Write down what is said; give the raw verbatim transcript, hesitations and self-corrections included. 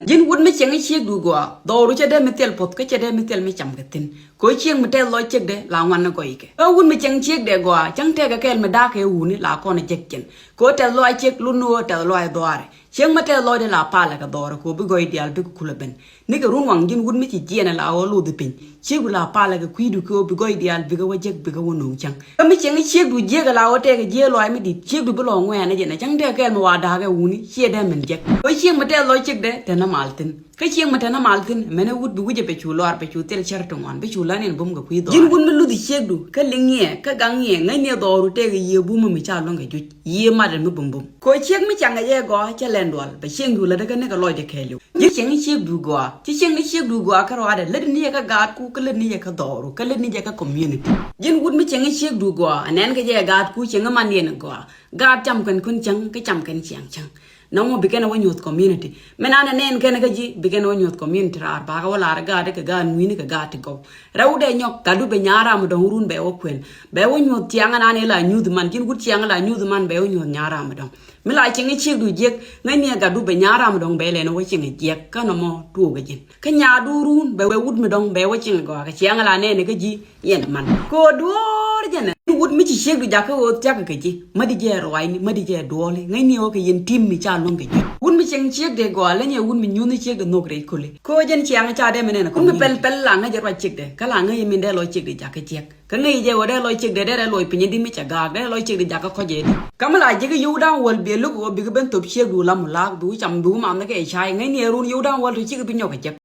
Ji̱n wut mi cieŋ ciekdu gɔaa, dhɔru cɛ dee mi thil puɔth kä cɛ dee mi thil mi cam kɛ thi̱n. Kɛ ɣöö ciek mi tɛth lɔc ciekdɛ la ŋuan ni gɔykɛ. Kä wut mi cieŋ ciekdɛ gɔaa, cäŋ tɛkɛ kɛɛl mi da̱a̱k kɛ wuni la kɔn jek cɛn. Kɛ ɣöö tɛth lɔc ciek luni ɣöö tɛth lɔc dhɔaarɛ. Ciek mi tɛth lɔcdɛ la palɛ kɛ dhɔrɛ kɛ ɣöö bi gɔy diaal bikɛ kulɛ ben. Nikɛ run waŋ ji̱n wut mi ci jiɛɛnɛ la ɣöö luth piny. Ciekdu la palɛ kɛ kui̱du kɛ ɣöö bi gɔy diaal bikɛ wä jek bikɛ wä no̱o̱ŋ cäŋ. Kä mi cieŋ ciekdu jiek la ɣöö tɛkɛ jiek lɔc mi di̱t ciekdu bi lɔ ŋuɛɛnɛ jɛn ɛ cäŋ tɛkɛ kɛɛl mi wa da̱a̱k kɛ wuni ciɛ dee min jek. Ɣöö ciek mi tɛth lɔc ciekdɛ te nä mal thi̱n. Kä ciek mi te nä mal thi̱n mɛnɛ wut bi wi̱cɛ bɛ cu lɔr bɛ cu thil cär ti ŋuan bi cu län in bum kɛ kui̱ dhɔr. Ji̱n wut mi luthi ciekdu kä liŋ ŋiɛ kä gaŋ ŋiɛ ŋäcniɛ dhɔru tɛkɛ yiëë bumä mi ca luäŋ kɛ juc yiëë matdɛ mi bumbum. Kɛ ɣöö ciek mi caŋ kɛ jɛ gɔaa cä lɛn dual bɛ cieŋdu lätdä kä nikɛ lɔcdɛ kɛɛliw. Ji̱n cieŋ ciekdu gɔaa ci cieŋ ni ciekdu gɔaa kä rɔadɛ lätni jɛ kä gaatku kä lätni jɛ kä dhɔru kä lätni jɛ kä community. Ji̱n wut mi cieŋ ciekdu gɔaa ɛ nɛn kɛ jɛ gaatku cieŋ man yɛn gɔaa. Gaat cam kɛn kun cäŋ kä cam kɛn ciaŋ cäŋ. Nɔmɔ bi kɛn a wä nyuɔth community. Mɛ nan a nɛn kɛn kä ji̱ bi kɛn a wä nyuɔth community raar bakä wä lar gaat kɛ gaat ŋuini kɛ gaat ti gɔw. Rɛw dee nyɔk gatdu bɛ nya̱a̱ ram dɔ̱ŋ run bɛ wä kuɛn. Bɛ wä nyuɔth ciaŋ nan ila nyuth man ji̱n wut ciaŋ la nyuth man bɛ wä nyuɔth nya̱a̱ ram dɔ̱ŋ. Mi la cieŋ ciekdu jiek ŋäcniɛ gatdu bɛ nya̱a̱ ram dɔ̱ŋ bɛ lɛn wä cieŋ jiek kä nɔmɔ tuɔɔk ji̱n. Kä nya̱a̱du run bɛ wä wut mi dɔ̱ŋ bɛ wä cieŋ gɔaa kɛ ciaŋ la nɛn kä ji̱. Yɛn man kɛ ɣöö duɔ̱ɔ̱r jɛnɛ wut mi ci ciekdu jakä ɣöö thia̱k kɛ ji̱. Mädi jɛ ruacni mädi jɛ duɔ̱ɔ̱li ŋäcni ɣöö kɛ yɛn tim mi ca luäŋ kɛ ji̱. Wut mi cieŋ ciekdɛ gɔaa länyɛ wut mi nyuthni ciekdɛ nhök rɛy köli kɛ ɣöö jɛn ciaŋ ca dee mi nɛn kɛ wut mi pɛl pɛl la ŋäc jɛ ruac ciekdɛ kä la ŋäc jɛ min dee lɔc ciekdɛ jakä ciek. Kä ŋäc jɛ ɣöö dee lɔc ciekdɛ dee rɛy lɔc piny di mi cɛ gaak dee lɔc ciekdɛ jakä kɔc jɛ di. Kä mi la ji̱ kɛ yio̱w da̱ŋ wäl biɛ lo̱k ɣöö bikɛ ben thop ciekdu la mu laak bi wä cam bi wä mam ni kɛ cay ŋäcni ɛ run yio̱w da̱ŋ wäl tɔ cikɛ bi nyɔk kɛ jek.